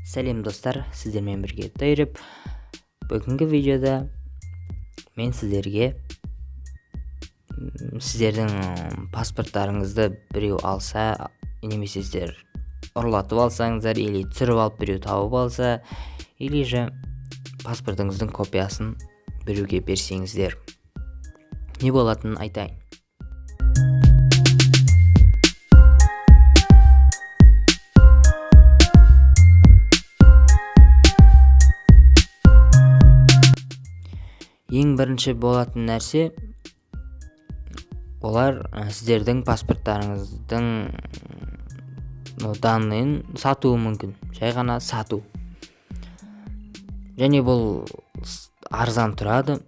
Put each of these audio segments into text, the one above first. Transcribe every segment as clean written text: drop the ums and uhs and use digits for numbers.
Сәлем, достар! Сіздермен бірге Тайреп. Бүгінгі видеода мен сіздерге сіздердің паспорттарыңызды біреу алса немесе сіздер ұрлатып алсаңыздар или түсіріп алып біреу тауып алса, или же паспортыңыздың копиясын біреуге берсеңіздер, не болатынын айтайын. Ең бірінші болатын нәрсе: олар сіздердің паспорттарыңыздың, ну, данныйын сатуы мүмкін, жай ғана сату. Және бұл арзан тұрады,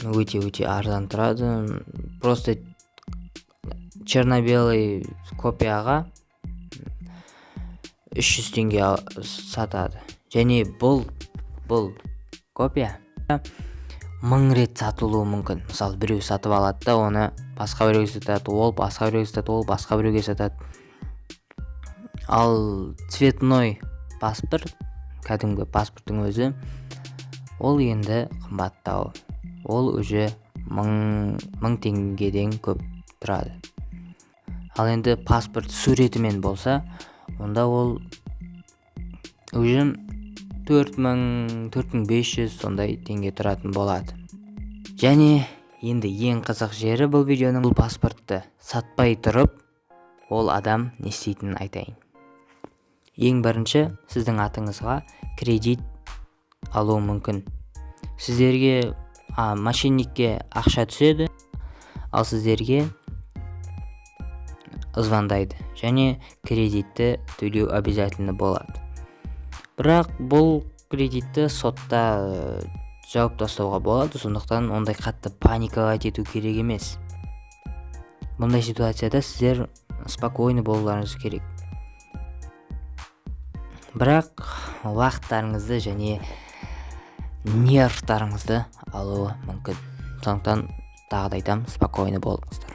өте өте арзан тұрады. Просто черно белый копияға 300 теңге сатады. Және бұл копия 1000 рет сатылуы мүмкін. Мысалы, біреу сатып алады да, оны басқа біреуге сатады, ол басқа біреуге сатады, ол басқа біреуге сатады. Ал цветной паспорт, кәдімгі паспорттың өзі, ол енді қымбаттау, ол уже 1000 теңгеден көп тұрады. Ал енді паспорт суретімен болса, онда ол уже 4000, 4500 сондай теңге тұратын болады. Және енді ең қызық жері бұл видеоның: бұл паспортты сатпай тұрып, ол адам не істейтінін айтайын. Ең бірінші сіздің атыңызға кредит алуы мүмкін. Сіздерге, мошенникке ақша түседі, ал сіздерге звондайды және кредитті төлеу обязательно болады. Бірақ бұл кредитті сотта жауып тастауға болады, сондықтан ондай қатты паниковать ету керек емес. Бұндай ситуацияда сіздер спокойно болуларыңыз керек, бірақ уақыттарыңызды және нервтарыңызды алуы мүмкін. Сондықтан тағы да айтамын, спокойно болыңыздар.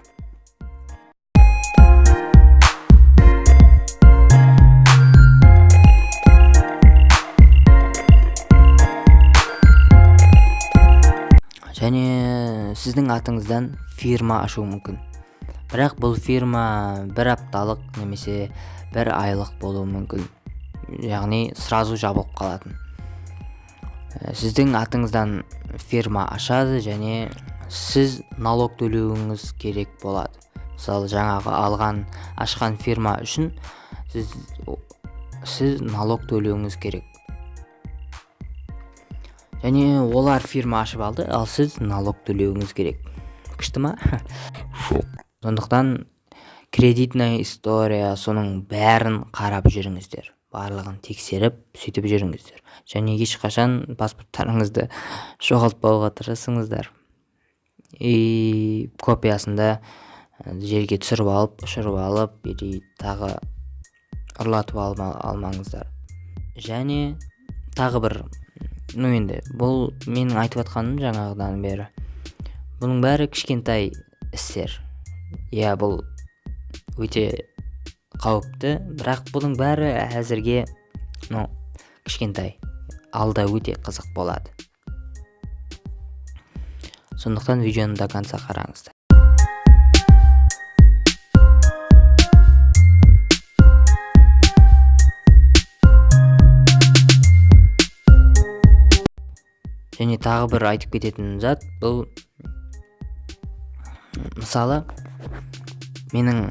Және сіздің атыңыздан фирма ашу мүмкін, бірақ бұл фирма бір апталық немесе бір айлық болуы мүмкін, яғни сразу жабылып қалатын. Сіздің атыңыздан фирма ашады және сіз налог төлеуіңіз керек болады. Мысалы, жаңағы алған, ашқан фирма үшін сіз налог төлеуіңіз керек. Және олар фирма ашып алды, ал сіз налог төлеуіңіз керек. Күшті ма? Жоқ. Сондықтан кредитная история, соның бәрін қарап жүріңіздер, барлығын тексеріп, сөйтіп жүріңіздер. Және ешқашан паспорттарыңызды жоғалтпауға тырысыңыздар и копиясында жерге түсіріп алып, ұшырып алып или тағы ұрлатып алмаңыздар. Және тағы бір, ну, енді бұл менің айтып жатқаным жаңағыдан бері, бұның бәрі кішкентай істер. Иә, бұл өте қауіпті, бірақ бұның бәрі әзірге, ну, кішкентай. Алда өте қызық болады, сондықтан видеоны до конца қараңыздар. Және тағы бір айтып кететін зат: бұл, мысалы, менің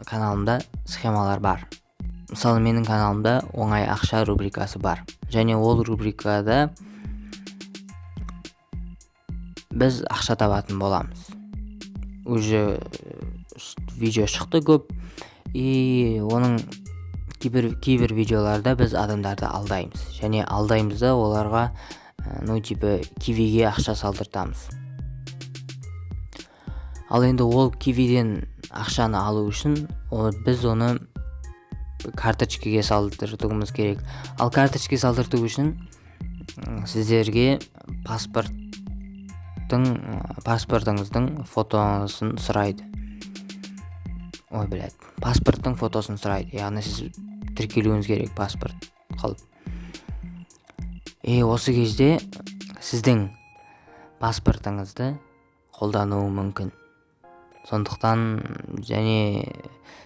каналымда схемалар бар. Мысалы, менің каналымда «Оңай ақша» рубрикасы бар және ол рубрикада біз ақша табатын боламыз. Уже видео шықты көп, и оның кейбір видеоларда біз адамдарды алдаймыз және алдаймыз да, оларға ну, типа кивиге ақша салдыртамыз. Ал енді ол кивиден ақшаны алу үшін біз оны карточкаге салдыртуымыз керек. Ал карточкаге салдырту үшін сіздерге паспортыңыздың фотосын сұрайды. Ой, блядь, паспорттың фотосын сұрайды. Яғни сіз Тіркелуіңіз керек паспорт қылып. И осы кезде сіздің паспортыңызды қолдануы мүмкін. Сондықтан және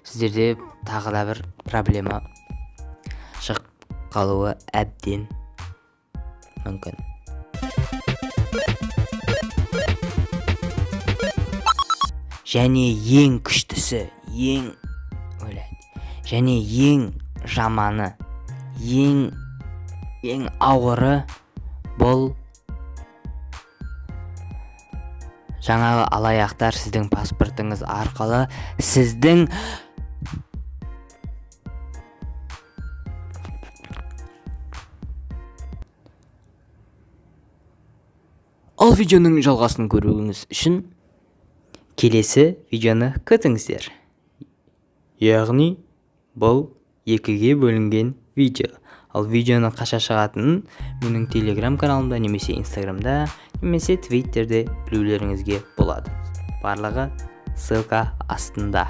сіздерде тағы да бір проблема шығып қалуы әбден мүмкін. Және ең күштісі, ең және ең жаманы, ең ауыры бұл жаңағы алаяқтар сіздің паспортыңыз арқылы сіздің. Ал видеоның жалғасын көруіңіз үшін келесі видеоны күтіңіздер. Яғни бұл екіге бөлінген видео. Ал видеоның қашан шығатынын менің Телеграм каналымда немесе Инстаграмда немесе Твиттерде білулеріңізге болады. Барлығы ссылка астында.